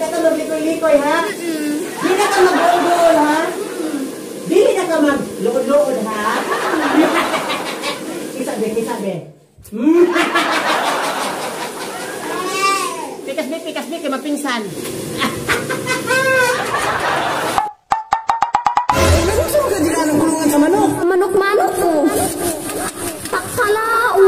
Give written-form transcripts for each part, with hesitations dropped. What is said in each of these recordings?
na ka maglikoy-likoy, ha? Di na ka mag-gool-gool, ha? Dili na ka mag-luod-luod, ha? Kisa be, kisa be. Pikas be, kay mapinsan. Nagusok ka dyan ang kulungan sa manok. Manok-manok ko. Takalao.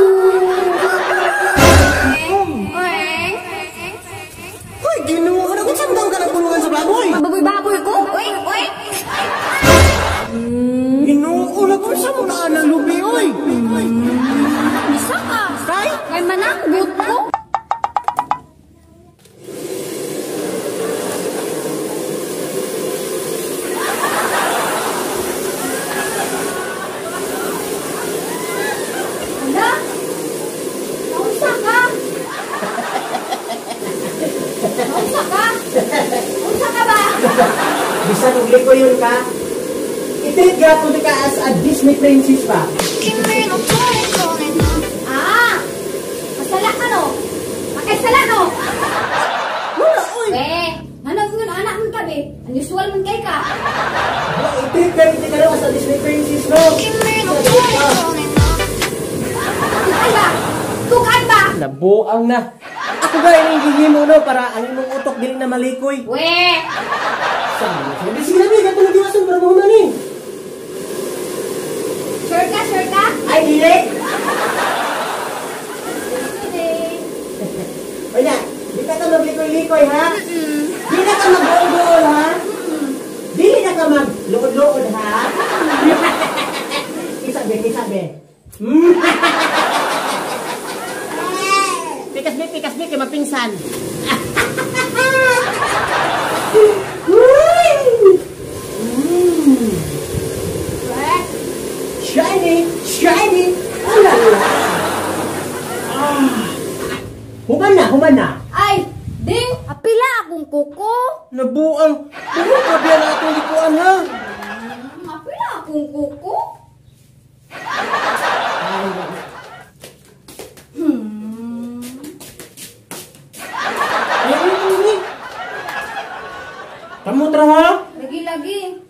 Hoy, Ginoo, nagusok daw ka ng kulungan sa baboy. Baboy-baboy ko. Uy, uy. Ginoo, nagusok mo na ang lubi, oy. Bisa ka. Kay? Kay mananggut ko. Ala? Nausa ka? Nausa ka? Nausa ka ba? Bisan og likoy yun ka. I-treat gyapon ka as a Disney princess pa. Ah! Masala ka no? Makaisala no? Wala, oy. Eh, nanag nga anak man ka be. Unusual man kay ka. I-treat ka rin ka as a Disney princess no? Tukan ba? Tukan ba? Nabuang na. Ako ba ining gihimo no para ang imong utok dili na malikoy? We! Sama. Sige na be, katong diwason para mahuman ni. Sure ka? Sure ka? Ay, dili. Hindi. Onya, di ka maglikoy-likoy, ha? Di na ka mag-gool-gool, ha? Dili na ka mag-luod-luod, ha? Kisa be, kisa be. Pikas be, kay mapinsan. Shiny, shiny, ulala. Ah. Human na, human na. Ay, ding, apila akong kuko. Nabuang, tungod ka biya na atong likuan, ha? Apila akong kuko. Ay, ay, ay. Kamutra, ha? Lagi-lagi.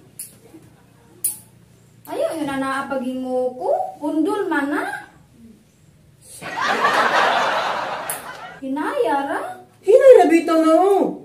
Ayaw, yun na naapagingo ko. Pundol man na. Hinaya ra? Hinay na bitaw na, oh.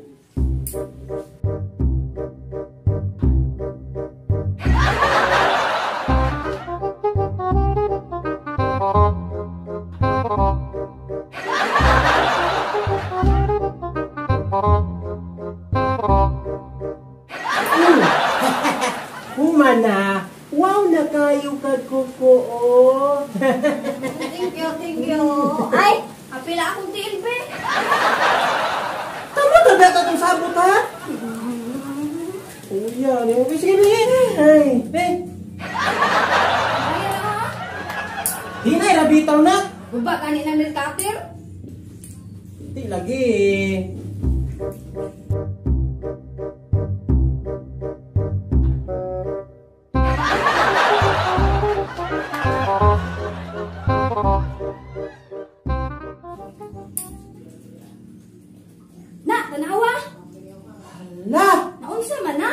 Human na. Wow na kayo kag kuko, oh. Thank you, thank you. Ay, apila akong tiil, be. Tama ta beta tong sabot, ha? Uya, ni okay, sige, be. Ay, be. Ay, ha? Hinay ra bitaw na. Guba kani na milk cutter? Di lagi. Na, tanawa. Hala! Naunsa man na?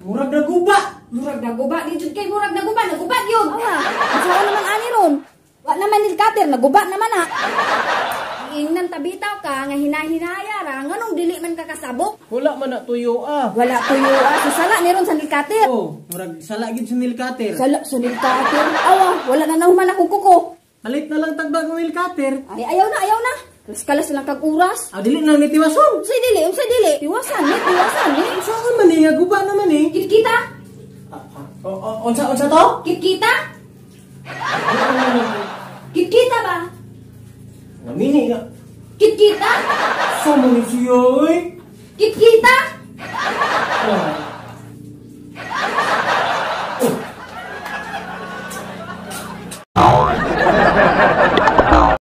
Murag naguba. Murag naguba. Di jud kay murag naguba. Naguba yun. Awa, unsa naman ani ron? Wa naman nil cutter, naguba naman ha. Ingnan tabitaw ka nga hinahinaya ra nganong dili man ka kasabok. Wala man na tuyo ah. Wala tuyo ah. So, sala ni ron sa nail cutter. Oh, murag sala gid sa nail cutter. Sala sa nail cutter. Awa, wala na nahuman akong kuko. Palit na lang tagbag ng nail cutter. Ay, ayaw na, ayaw na. Kalas lang kag oras. Ah, dili na ni tiwason. Unsay dili, unsay dili. Tiwasan ni, tiwasan ni. Saan man ni nga guba naman eh. Kitkita? Unsa unsa to? Kitkita? Kitkita ba? Namini nga. Kitkita? Sa mo ni siya oy. Kitkita?